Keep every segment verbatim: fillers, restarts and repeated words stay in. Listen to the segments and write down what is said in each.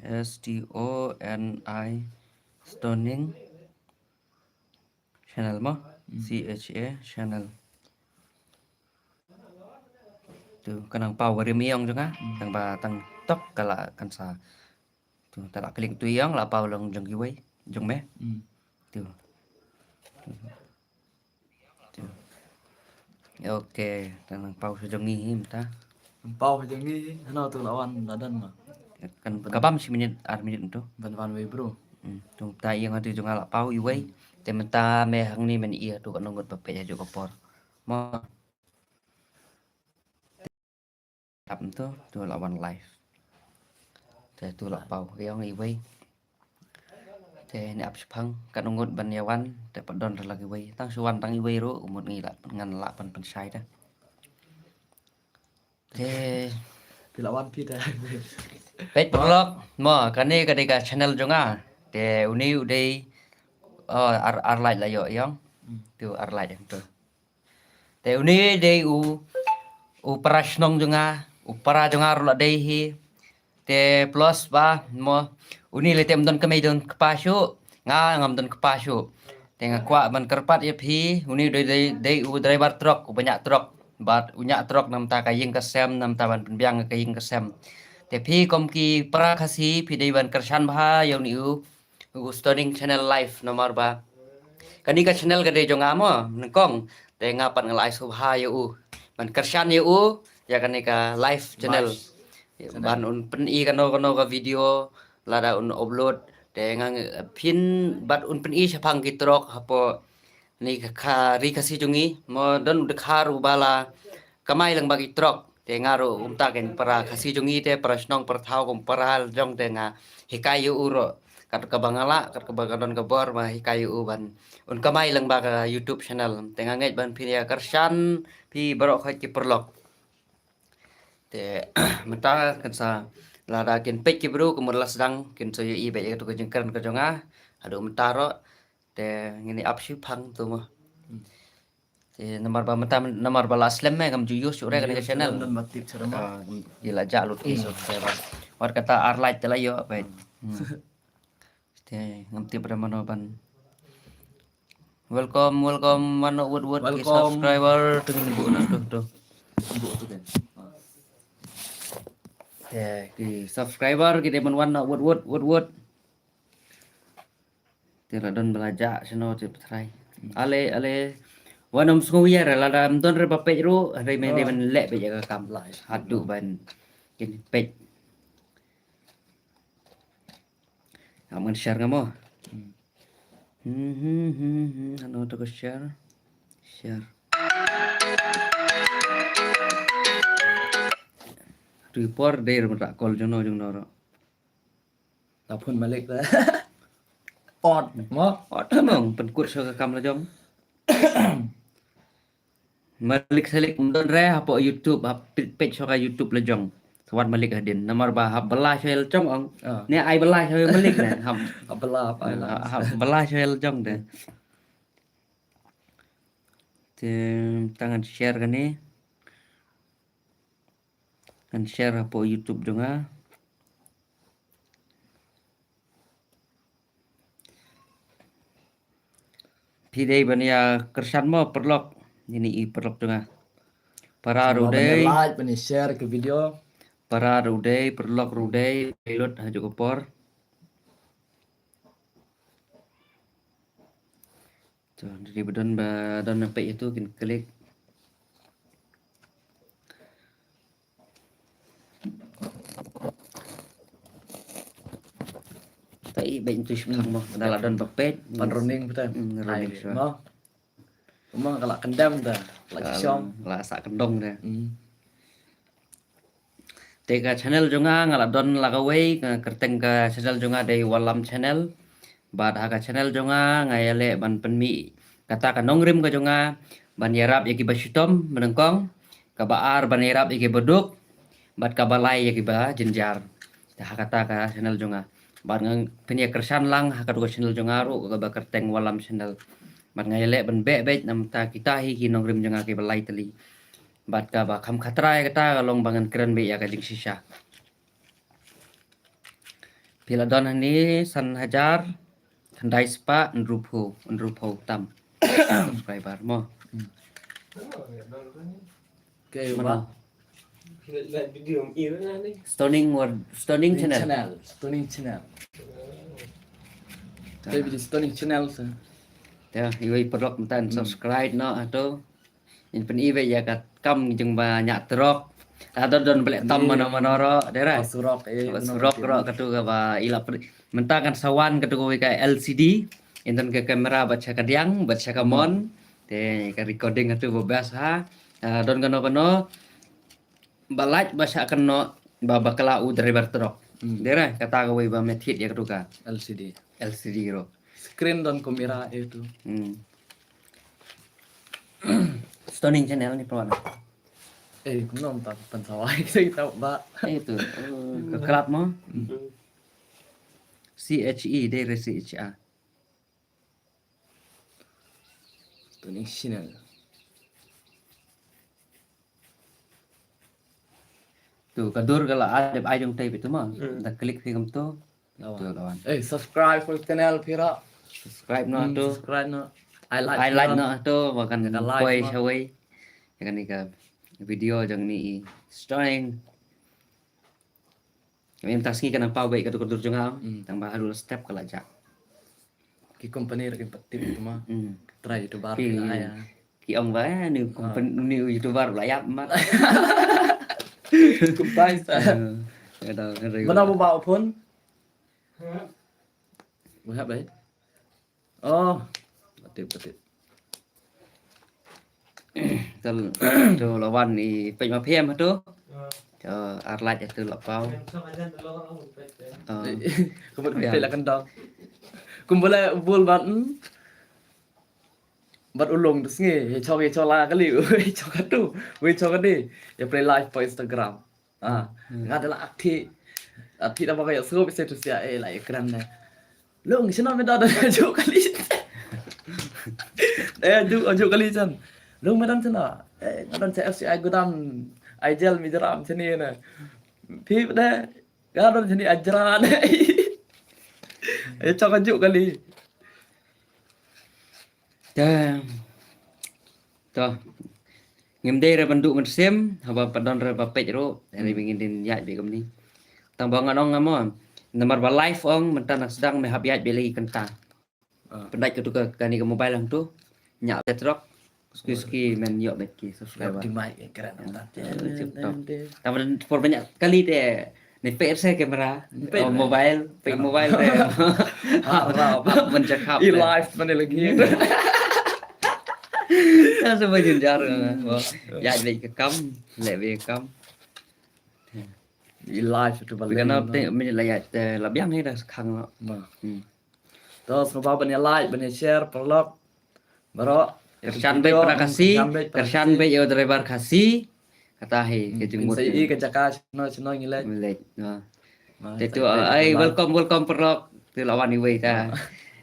S T O N I, Stoning Channel mo. Hmm. C H A Channel. Tu, ka nang paw ka rim i ong jong nga. Hmm. Tang ba tang tok ka la kan sa. Tu, ta la klik tu i ong la paw long jong kiwei. Jong me. Hmm. Tu. Tu. Ok, ta nang paw sha jong ngi hi mynta. Paw sha jong ngi hi, hano tu la wan la don ma. Kan ka bam shi minit, ar minit tu. Ban wan wei bro. Hmm, tu ta i ong ha tu jong nga la paw iwei. Hmm. Te mynta me hangne men i ha tu ka nongut ba peit ha juh ka por. Mo. Tap tu, tu la wan live. Te tu la paw, i ong iwei. Te ni ap shipang, ka nongut ban ïa wan, te pat don la kiwei. Tang shu wan tang iwei ruh, u mut ngi la ngan la pan pynshai te. Te phi la wan phi te. Peit paralok, mo, kane ka dei ka channel jong nga. Te uni u dei, oh, ar, ar like la ïoh i ong. Hmm. Tu ar like tu. Te uni dei u, u para shnong jong nga, u para jong nga ruh la dei hi. Te plus ba, mo, uni lei te ym don kmie don kpa shuh, nga ngam don kpa shuh. Te nga kwah ban kyrpad ïa phi, uni dei, dei, dei u driver truck, u ba ñiah truck. Bad u ñiah truck namar ka ïing ka sem, namar ban pynbiang ka ïing ka sem. Te phi kum ki para Khasi, phi dei ban kyrshan bha ïa uni u, u Stoning Channel Live namar ba kane ka channel ka dei jong nga mo, nyngkong. Te nga pat nga la ai sngewbha ïa u ban kyrshan ïa u ïa kane ka live channel. Live channel. Ban un pyni kano kano ka video lada un upload. Te nga nge-, phin bad un pyni shaphang ki truck hapoh kane ka, ka ri Khasi jong ngi. Mo don u dkhar u ba la kamai lang bad ki truck. Te nga ruh kumta kein para Khasi jong ngi te para shnong para thaw kum para la jong te nga hikai ïa u ruh. Kat kaba nga lah, kat kaba ka don ka bor ba hikai ïa u ban un kamai lang bad ka YouTube channel. Te nga ngeit ban phin ïa kyrshan phi baroh khoit ki paralok. Te mynta kan sa lada kin peit ki bru ka mut la sdang kin sa ïohi beit ïa katu ka jingkren ka jong nga. Haduh mynta ruh te ngin ïa ap shipang tu mo. Hmm. Te namar ba mynta, namar ba la slem me ngam ju use shuh re kane ka channel. Don ba tip shuh re mo. Ah, ïa la jah lut ki subscriber. Wat kata ar like te la ïoh beit. Hmm. Te ngam tip re mano ban. Welcome, welcome mano wut wut ki subscriber tu ngin buh na tu tu. Buh tu kan. Te ki subscriber ki dei ban wan na wut wut wut wut. Te la don ba la jah shano te pyntrei. Ale, ale. Wan ym sngew ïa re lada ym don re ba peit ruh, re me dei ban leh peit ïa ka kam. Haduh ban kin peit. Ngam ngan share nga mo. Hmm, hmm, hmm, hmm. Hano to ka share. Share. Tu por dei re mata call jong no jong no ro. La phone Malik la. Ot mo. Ot mo pynkut sha ka kam la jong. Malik Salik ym don re hapoh YouTube, hap peit, peit sha ka YouTube la jong. Sa wan Malik hadien. Namar ba hap bylla sha ïa la jong ong. Ah. Ne ai bylla sha ïa Malik ne. Hap. Hap bylla hap ai la. Hap, hap bylla sha ïa la jong de. Te tang ngan share kane. Ngan share hapoh YouTube jong nga. Phi dei ban ïa kyrshan mo paralok. Ine i paralok jong nga. Para ruh dei. Like, ban ïa share ka video. Para ruh dei, paralok ruh dei, phi lut ha juh ka por. To, dei ba don ba don na peit ïa tu kin klik. Ta i beit tu shipang mo, da la don ba peit. Pan running beit. Hmm, running shuwa. Mo. Mo ka la kyndem da, la shisong. La sa kyndong da. Hmm. Te ka channel jong nga nga la don la kawei, ka kyrteng ka channel jong nga dei Wallam Channel. Bad ha ka channel jong nga nga ïaleh ban pynmih kata ka nongrim ka jong nga ban ïarap ïa kiba shitom ba nyngkong, kaba ar ban ïarap ïa kiba duk, bad kaba lai ïa kiba jynjar. Te ha kata ka channel jong nga. Bad nga pynïakyrshan lang ha katu ka channel jong nga ruh kaba kyrteng Wallam Channel. Bad nga ïaleh ban beh beit namar kita hi ki nongrim jong nga kiba lai tylli. Bad kaba kham khatra ïa kata ka long ba ngan kren beit ïa ka jingshisha. Phi la don hangne san hajar khyndai spah hynriewphew, hynriewphew tam subscriber mo. Okay, Mano? ba. Like video ni na ni. Stoning Word, Stoning Channel. Channel. Stoning Channel. Tapi di Stoning Channel sa. Te iwei paralok mynta subscribe noh hato. Ngan pyni beit ïa ka kam jong ba ñiah trok. Lada don ba leh tam mano mano ruh, dei re. Surok eh. Ba surok ruh katu kaba i la pyn-, mynta kan sa wan katu kawei ka L C D. Ynda ka kamera bad sha ka diang bad sha ka mon. Te ka recording katu ba best ha. Ah, don kano kano ba lait ba shah kynnoh ba bakla u driver trok. Dei re kata kawei ba me thied ïa katu ka L C D. L C D ruh. Screen don kamera eh tu. Hmm. Stoning Channel ni pynwan. Eh, kumno mynta pynsawai kita kita ba. Eh tu. Oh, ka club mo. C H E dei re C H A. Stoning Channel. Tu ka dur ka la ai dep ai jong tai tu mo. Da click phi kam tu. Tu lawan. Eh, subscribe for channel phi ruh. Subscribe noh tu. Subscribe noh. I like. Ai like noh tu ba kan Ka like poi mo. Shawei. Ïa kane ka video jong ni i Stoning. Kami mynta sngi kan nang paw beit katu ka dur jong nga. Tang ba haduh step ka la jah. Ki company ruh kin pat tip tu mo. Hmm. Try YouTuber Ki ki na ya. Ki ong ba eh, ni company ni YouTuber la ïap mat. Kumtai sa. Kata kata. Mana bu ba phone? Wahab bai. Oh. Patip patip. Tel tu lawan ni pej ma phem tu. Tu arlaj tu la paw. Kumbat kumbat la kendang. Kumbala bul bat. Bat ulung tu sngi, he chok he chok la kali, he chok tu, he chok ni. Ya play live pa Instagram. Ah, nga da la akti. Akti da ba ya suruh bisa tu sia eh la ikram ne. Lung sino me da da ju kali. Eh ju ju kali chan. Lung me dan sino. Eh nga dan F C I Gudam. Aijel Mizoram sini ne. Pi de. Nga dan sini ajran. Eh chok ju kali. Te to ngim dei re ban duh mynsiem haba pat don re ba peit ruh. Re ba ngin din ïaid beit kumne. Tang ba ngan ong nga mo namar ba live ong mynta na sdang me hap ïaid beit lagi kynta. Pyndait katu ka kane ka mobile hangtu. Ñiah peit trok. Suki suki men ïoh met ki subscriber. Di mai keren ta. Tang ba por ba ñiah kali te ne peit se kamera. Mobile, peit mobile te. Harap. Men cakap. I live mana lagi. Sa ba jynjar. Ïaid beit ka kam, leh beit ka kam. I live tu balik. Bikana te men la ïaid te la biang hi da khang. To sngewbha ban ïa like ban ïa share paralok. Baroh. Kyrshan beit para Khasi, kyrshan beit ïa u driver Khasi. Kata hi ka jingmut. Sa i ka jaka shano shano ngi leh. Leh. Te tu ai welcome welcome paralok. Tu la wan iwei ta.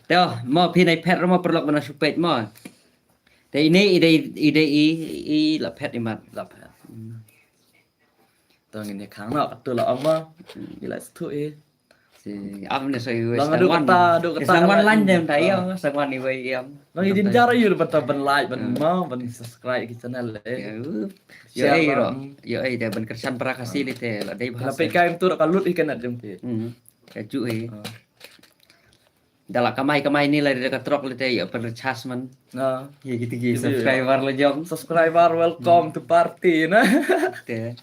Te mo phi nai phet mo paralok ban shu peit mo. Te ine i dei i dei i i la phet i mat. La phet. To ngin ïa khang noh katu la ong mo. Ila stu i. Si am ne soi wei. Bang adu kata adu kata. Sangwan lan dem ta ïa sangwan ni wei ïa. Bang i din jar ïa ban ta ban like ban mo ban subscribe ki channel eh. Yo ai ro. Yo ai de ban kyrshan para Khasi li te la dei bahasa. Lape kai tu ka lut i kanat jong ti. Ka ju i. Da la kamai kamai ni la da ka trok le te ïa per chas man. Ïa kiti ki subscriber la jong. Subscriber welcome to party na. Te.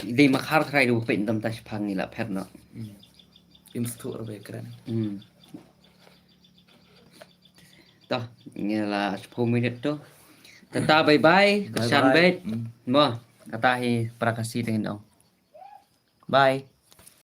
Dei ma khar khrai du peit dam ta shipang ni la pher no. Im stu ra be kren. To ngi la shiphew minit to. Tata bye bye. Kyrshan beit. Mo kata hi para Khasi te ngi ong. Bye.